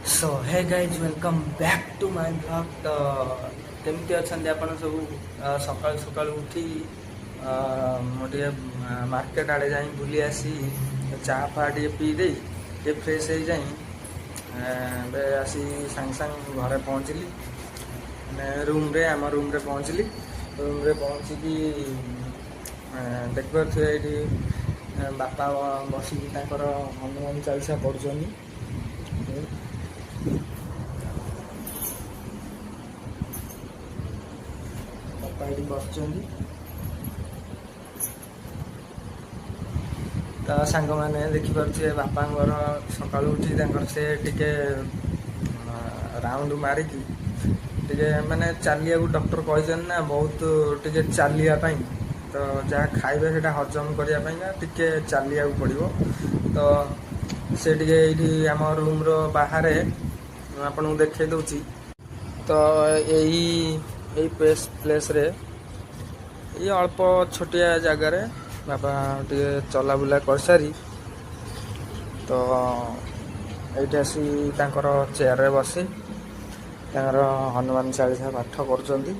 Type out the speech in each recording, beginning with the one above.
So hey guys, welcome back to my vlog. ତ କେମିତି ଅଛନ୍ତି ଆପଣ ସବୁ? ସକାଳୁ ସକାଳୁ ଉଠି ମୁଁ ଟିକେ ମାର୍କେଟ ଆଡ଼େ ଯାଇ ବୁଲି ଆସି, ଚା ଫା ଟିକେ ପିଇ ଦେଇ, ଟିକେ ଫ୍ରେଶ୍ ହେଇଯାଇ ଏବେ ଆସି ସାଙ୍ଗେ ସାଙ୍ଗେ ଘରେ ପହଞ୍ଚିଲି, ମାନେ ରୁମ୍ରେ, ଆମ ରୁମ୍ରେ ପହଞ୍ଚିଲି। ରୁମ୍ରେ ପହଞ୍ଚିକି ଦେଖିପାରୁଥିବେ, ଏଇଠି ବାପା ବସିକି ତାଙ୍କର ହନୁମାନ ଚାଳିଶା ପଢ଼ୁଛନ୍ତି। ବାପା ଏଇଠି ବସିଛନ୍ତି। ତ ସାଙ୍ଗମାନେ, ଦେଖିପାରୁଥିବେ, ବାପାଙ୍କର ସକାଳୁ ଉଠି ତାଙ୍କର ସେ ଟିକେ ରାଉଣ୍ଡ ମାରିକି ଟିକେ ମାନେ ଚାଲିବାକୁ ଡକ୍ଟର କହିଛନ୍ତି ନା, ବହୁତ ଟିକେ ଚାଲିବା ପାଇଁ। ତ ଯାହା ଖାଇବେ ସେଇଟା ହଜମ କରିବା ପାଇଁକା ଟିକେ ଚାଲିବାକୁ ପଡ଼ିବ। ତ ସେ ଟିକେ ଏଇଠି ଆମ ରୁମ୍ର ବାହାରେ, ମୁଁ ଆପଣଙ୍କୁ ଦେଖେଇ ଦେଉଛି। ତ ଏଇ ଏଇ ପ୍ଲେସ୍ରେ, ଏଇ ଅଳ୍ପ ଛୋଟିଆ ଜାଗାରେ ବାପା ଟିକେ ଚଲାବୁଲା କରିସାରି ତ ଏଇଠି ଆସି ତାଙ୍କର ଚେୟାରରେ ବସି ତାଙ୍କର ହନୁମାନ ଚାଳିଶା ପାଠ କରୁଛନ୍ତି।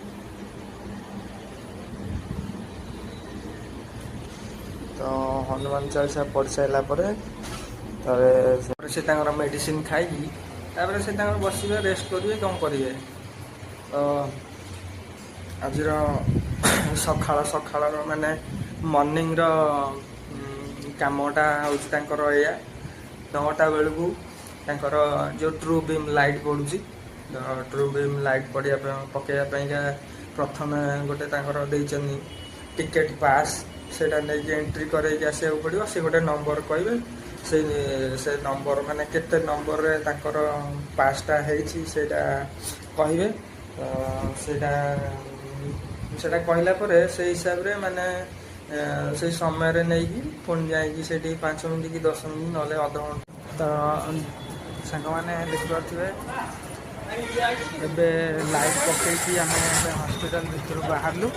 ତ ହନୁମାନ ଚାଳିଶା ପଢ଼ି ସାରିଲା ପରେ ତାପରେ ସେ ତାଙ୍କର ମେଡ଼ିସିନ ଖାଇକି ତାପରେ ସେ ତାଙ୍କର ବସିବେ, ରେଷ୍ଟ କରିବେ, କ'ଣ କରିବେ। ତ ଆଜିର ସକାଳ ସକାଳର ମାନେ ମର୍ଣ୍ଣିଂର କାମଟା ହେଉଛି ତାଙ୍କର ଏଇଆ। 9ଟା ବେଳକୁ ତାଙ୍କର ଯେଉଁ ଟ୍ରୁ ବିମ୍ ଲାଇଟ୍ ପଡ଼ୁଛି, ତ ଟ୍ରୁ ବିମ୍ ଲାଇଟ୍ ପଡ଼ିବା ପାଇଁ, ପକାଇବା ପାଇଁକା ପ୍ରଥମେ ଗୋଟେ ତାଙ୍କର ଦେଇଛନ୍ତି ଟିକେଟ୍ ପାସ୍। ସେଇଟା ନେଇକି ଏଣ୍ଟ୍ରି କରେଇକି ଆସିବାକୁ ପଡ଼ିବ। ସେ ଗୋଟେ ନମ୍ବର କହିବେ, ସେଇ ସେ ନମ୍ବର ମାନେ କେତେ ନମ୍ବରରେ ତାଙ୍କର ପାସ୍ଟା ହେଇଛି ସେଇଟା କହିବେ। ତ ସେଇଟା ସେଇଟା କହିଲା ପରେ ସେଇ ହିସାବରେ ମାନେ ସେଇ ସମୟରେ ନେଇକି ପୁଣି ଯାଇକି ସେଇଠି 5 ମିନିଟ୍ କି 10 ମିନିଟ୍, ନହେଲେ ଅଧଘଣ୍ଟା। ତ ସାଙ୍ଗମାନେ, ଦେଖିପାରୁଥିବେ, ଏବେ ଲାଇଟ୍ ପକେଇକି ଆମେ ଏବେ ହସ୍ପିଟାଲ ଭିତରୁ ବାହାରିଲୁ।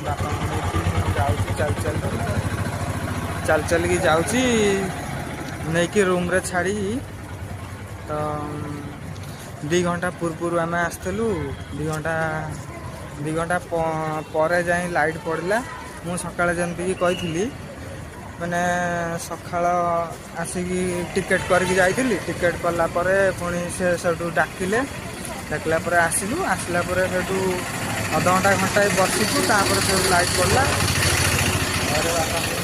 ବାପାଙ୍କୁ ନେଇକି ମୁଁ ଯାଉଛି ଚାଲି ଚାଲିକି, ଚାଲି ଚାଲିକି ଯାଉଛି ନେଇକି ରୁମ୍ରେ ଛାଡ଼ିକି। ତ 2 ଘଣ୍ଟା ପୂର୍ବରୁ ଆମେ ଆସିଥିଲୁ। 2 ଘଣ୍ଟା ପରେ ଯାଇ ଲାଇଟ୍ ପଡ଼ିଲା। ମୁଁ ସକାଳେ ଯେମିତିକି କହିଥିଲି, ମାନେ ସକାଳ ଆସିକି ଟିକେଟ୍ କରିକି ଯାଇଥିଲି। ଟିକେଟ୍ କଲା ପରେ ପୁଣି ସେ ସେଠୁ ଡାକିଲେ। ଡାକିଲା ପରେ ଆସିଲୁ। ଆସିଲା ପରେ ସେଠୁ ଅଧଘଣ୍ଟା ଘଣ୍ଟାଏ ବସିଛୁ, ତାପରେ ସେଠୁ ଲାଇଟ୍ ପଡ଼ିଲା। ଘରେ ବାପାଙ୍କୁ